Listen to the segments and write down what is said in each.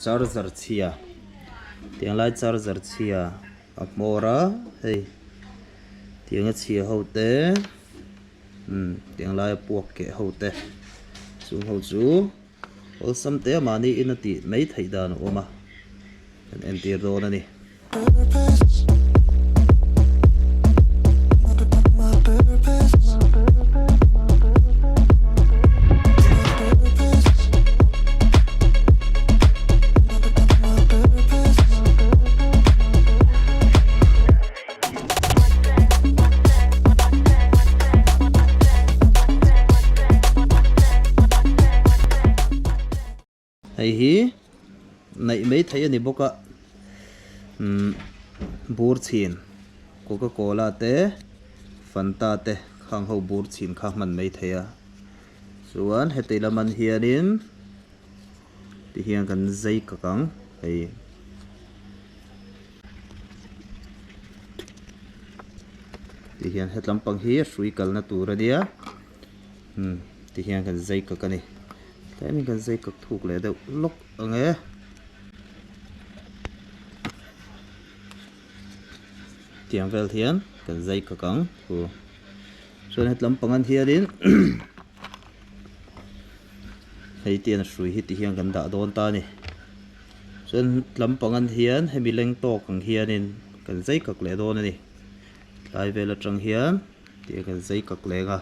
Charger chhia tiang lai charger chhia a hmawr a hei tiang a chhia ho te umm tiang laia puak keh ho te chung ho chu awlsam te a mahni in a tih mai theih dan a awm a kan entir dawn a ni. Hei hi neih mai theih a ni bawk a umm bur chhin coca cola te fanta te khang ho bur chhin kha hman mai theih a chuan heti lam an hianin ti hian kan zai kak ang hei. Ti hian hetlam pang hi a hrui kalna tur a nia umm ti hian kan zai kak a ni tlemin kan zai kak thuk leh deuh lawk ang e. Tiang vel hian kan zai kak ang thu chuan hetlam pang an hianin hei tian a hrui hi ti hian kan dah dawn ta a ni. Chuan lampang an hian hemi leng tawk ang hianin kan zai kak leh dawn a ni. Tlai vel atang hian tih kan zai kak leng a.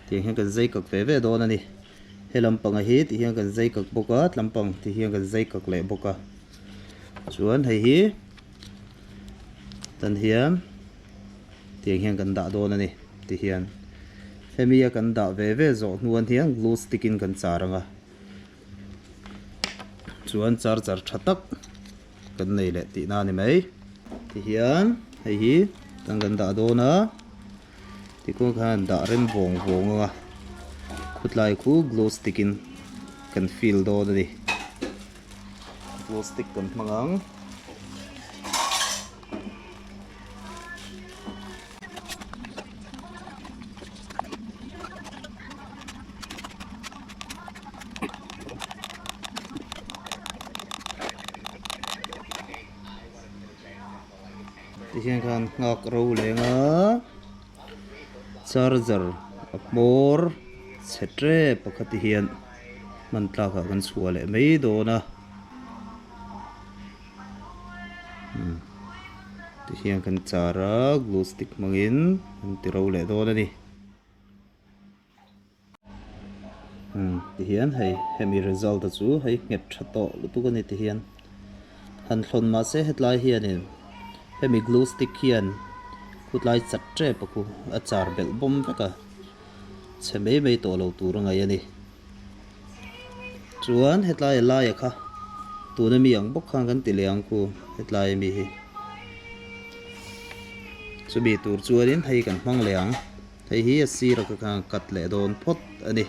Tiang hian kan zai kak ve ve dawn a ni. He lampanga hi ti hian kan zai kak bawk a, tlampang ti hian kan zai kak leh bawk a. Chuan hei hi tan hian tiang hian kan dah dawn a ni ti hian. Hemi a kan dah ve ve zawh hnuan hian glue stick in kan char ang a. Chuan charger tha tak kan nei leh tihna a ni mai. Ti hian hei hi tan kan dah dawn a. Tikhuan khan dah rem vawng vawng ang a, khutlai khu glow stick in kan fill dawn a ni. Glow stick kan hmang ang. Tihian khan nghak ro leng a charger a hmawr chhe tep pakhat te hian hman tlak ah kan chhuah leh mai dawn a umm tihian kan char a glue stick hmangin an ti ro leh dawn a ni. Umm tihian hei hemi result a chu hei nghet tha tawh lutuk a ni tihian han thlawn mahse hetlai hianin hemi glue stick hian khutlai chat tep a khu a char belh bawm vek a chhe mai mai tawh lo tur a ngaih a ni chuan hetlai a laia kha tuna mi ang bawk khan kan ti leh ang khu hetlai ami hi chumi tur chuanin hei kan hmang leh ang. Hei hi a sir a ka khan cut leh dawn phawt a ni.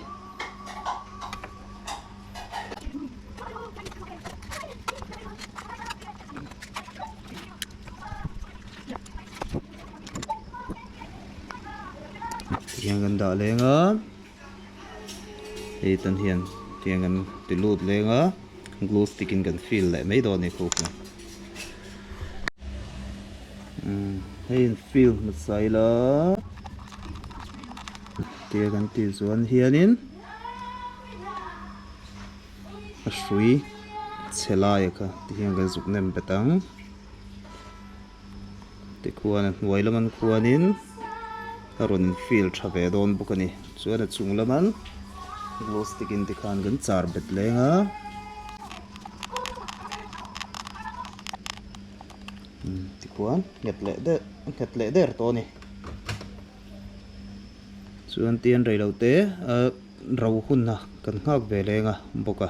Tihian kan dah leng a, hei tan hian tiang kan ti lut leng a, glue stick in kan fill leh mai dawn a ni khu kha. Hei in fill hmasa ila tia kan tih chuan hianin a hrui chhe laia kha tihian kan zuk nem bet ang tikhuan a hnuai laman khuanin a rawn in fill tha ve dawn bawk a ni chuan a chung laman glow stick in tikhan kan char bet leng a. Tikhuan nghet leh der nghet leh der tawh a ni. Chuan tian reilo te a ro hun a kan nghak ve leng a bawk a.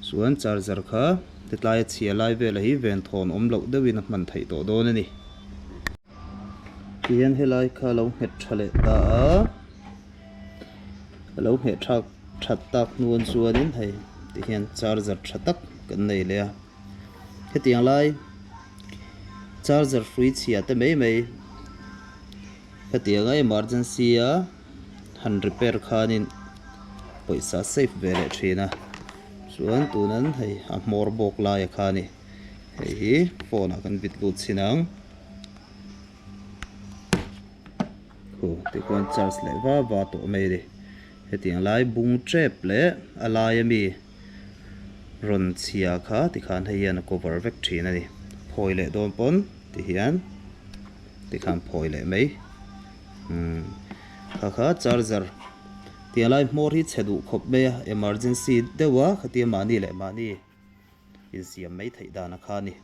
Chuan charger kha titlai a chhia lai vela hi venthawn awm loh deuhin a hman theih tawh dawn a ni. Tihian helai kha a lo nghet tha leh ta a, a lo ngheh thak that tak hnuan chuanin hei tihian charger tha tak kan nei leh a. Hetiang lai. Charger hrui chhia te mai mai hetianga emergency a han repair khanin pawisa save ve leh thin a chuan tunan hei a hmawr bawk laia kha a ni hei hi phone ah kan vit lut chhin ang khu tikhuan charge leh va va tawh mai a ni hetiang lai bung tep leh a laia mi. Rawn chhia kha tikhan hei hian a cover vek thin a ni. Phawi leh dawn pawn ti hian tikhan phawi leh mai. Umm kha kha charger tia lai hmawr hi chhe duh khawp mai a emergency deuh a khatia mahni leh mahni insiam mai theih dan a kha a ni.